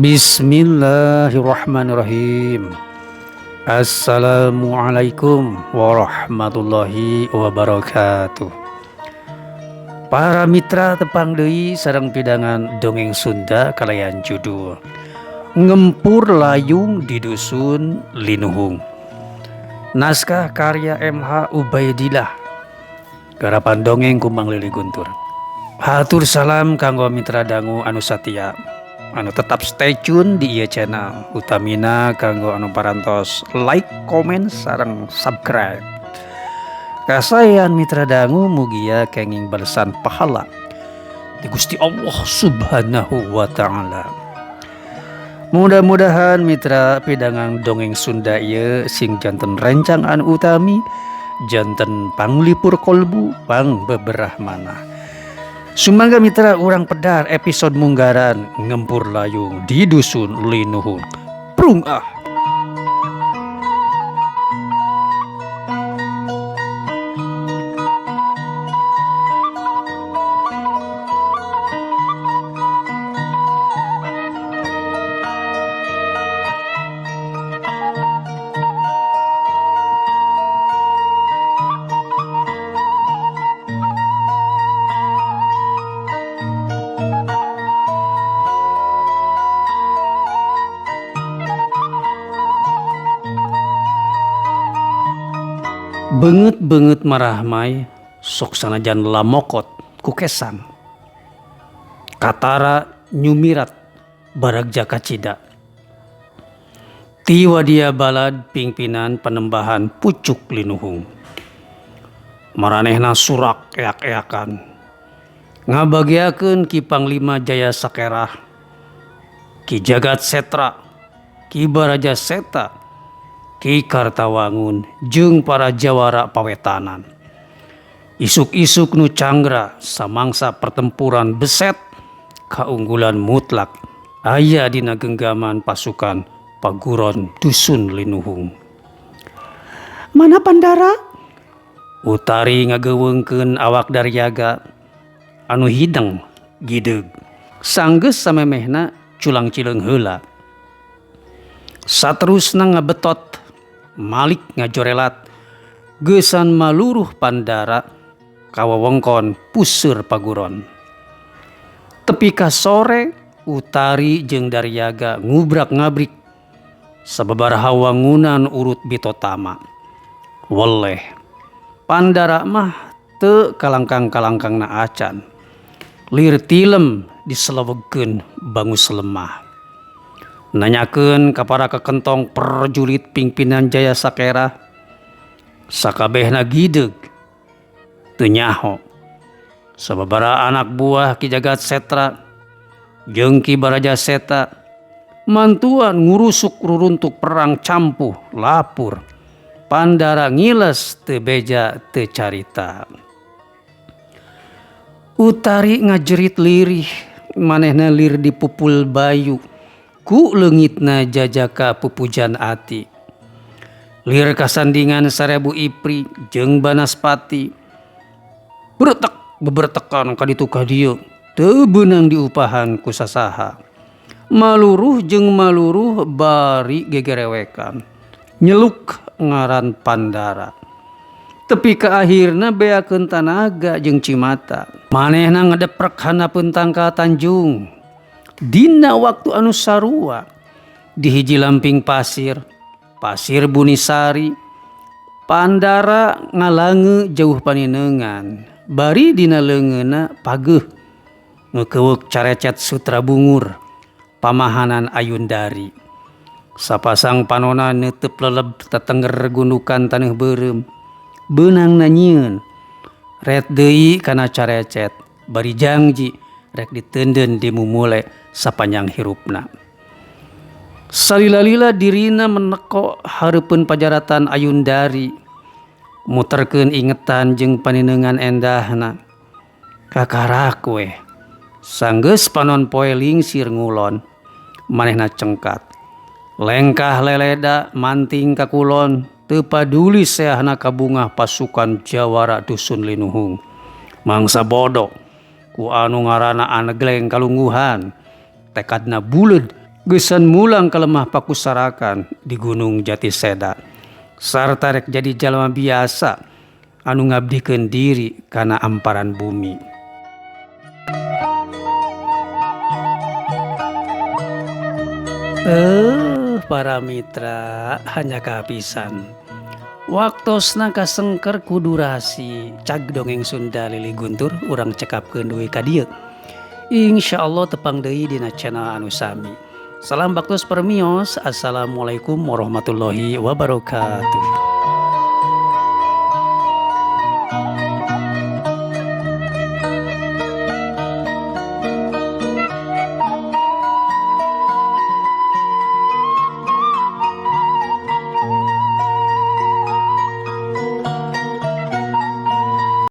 Bismillahirrahmanirrahim. Assalamualaikum warahmatullahi wabarakatuh. Para mitra tepang deui sareng pidangan dongeng Sunda kalayan judul Ngempur Layung di Dusun Linuhung. Naskah karya MH Ubaidillah. Garapan dongeng Kumbang Lili Guntur. Hatur salam kanggo mitra dangu anu satia anu tetap stay tune di ieu channel, utamina kanggo anu parantos like, komen, sareng subscribe. Kasayan mitra dangu, mugia kenging balesan pahala di Gusti Allah Subhanahu wa Ta'ala. Mudah-mudahan mitra, pidangan dongeng Sunda ieu sing janten rencang anu utami, janten panglipur kolbu, pang beberah manah. Sumangga mitra, urang pedar episode munggaran Ngempur Layung di Dusun Linuhun. Prung ah. Beungeut-beungeut marahmay sok sanajan lamokot ku kesang. Katara nyumirat baragja kacida. Ti wadia balad pingpinan Panembahan Pucuk Linuhung. Maranehna surak eak-eakan. Ngabagiakeun Ki Panglima Jaya Sakerah, Ki Jagat Setra, Ki Baraja Seta, Ki Kartawangun jeung para jawara pawetanan. Isuk-isuk nu canggra samangsa pertempuran beset, kaunggulan mutlak aya dina genggaman pasukan paguron Dusun Linuhung. Mana Pandara? Utari ngageuweungkeun awak Daryaga anu hideng gideg. Sanggeus samemehna culang cileung heula. Saterusna ngabetot malik ngajorelat geusan maluruh Pandara ka wewengkon puseur paguron. Tepi ka sore Utari jeung Daryaga ngubrak-ngabrik sababaraha wangunan urut bitotama. Weleh, Pandara mah teu kalangkang-kalangkangna acan. Lir tilem diselewegkeun bangus lemah. Nanyakeun ka para kekentong perjurit pingpinan Jaya Sakerah, sakabehna gideg teu nyaho. Sababaraha anak buah Ki Jagat Setra jeung Ki Baraja Seta mantuan ngurusuk ruruntuk perang campuh lapur. Pandara ngiles teu beja teu carita. Utari ngajerit lirih, manehna lir dipupul bayu ku leungitna jajaka pupujan ati. Lir kasandingan 1000 ipri jeung Banaspati. Beretek bebertekan ka ditu ka dieu, teu beunang diupahan ku sasaha. Maluruh jeung maluruh bari gegerewekan. Nyeluk ngaran Pandara. Tepi ka akhirna beakeun tanaga jeung cimata. Manehna ngedeprek handapeun tangkal tanjung. Dina waktu anu sarua di hiji lamping pasir, pasir Bunisari, Pandara ngalange jauh paninengan. Bari dina leungeunna pageuh ngeukeweuk carecet sutra bungur pamahanan Ayundari. Sapasang panona neuteub leleb tetengger gundukan taneuh beureum. Beunangna nyieun ret deui kana carecet bari jangji rek diteundeun dimumule sapanjang hirupna. Salila-lila dirina meneko hareupeun pajaratan Ayundari, muterkeun ingetan jeung paninengan endahna. Kakarak weh, sanggeus panon poe lingsir ngulon, manehna cengkat. Lengkah leleda manting ka kulon, teu paduli seahna kabungah pasukan jawara Dusun Linuhung. Mangsa bodoh ku anu ngaranna anegleng kalungguhan, tekadna buleud Geusan mulang ka lemah Pakusarakan di Gunung Jatiseda sarta rek jadi jalma biasa anu ngabdikeun diri kana amparan bumi. Eh para mitra hanya kapisan. Waktosna kasengker ku durasi cag dongeng Sunda Lili Guntur urang cekapkeun dugi ka dieu. Insya Allah tepang deui dina channel anu sami. Salam baktos permios. Assalamualaikum warahmatullahi wabarakatuh.